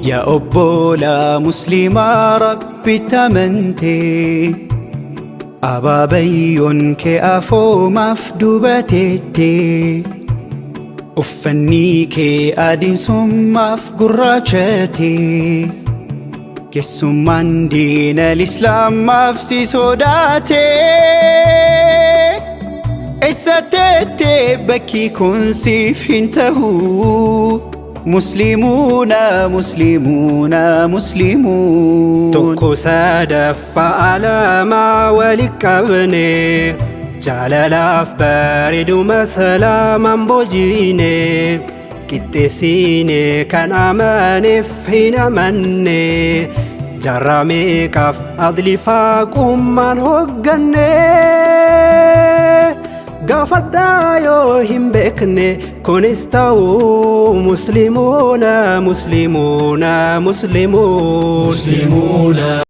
Yaa obbolaa musliimaa rabbitti amantee, abaabayyoon kee afoomaaf dubateettee, uffanni kee adiin summaaf gurraachatee, keessummaan diinal islaamaaf si sodaatee, eessa teettee bakki kun siif hin tahuu. Musliimuuna, musliimuuna, musliimuun. Tokko sadaffaa alamaa wali qabne, jaalalaaf bareeduma salaamaan bojiine, qixxeessine kan amaneef hin amanne, jaarraa meeqaaf adlifaa qummaan hogganne. Gaafadhaa yoo hin beekne, kunis ta'uu musliimuuna, musliimuuna, musliimuun. Musliimuuna.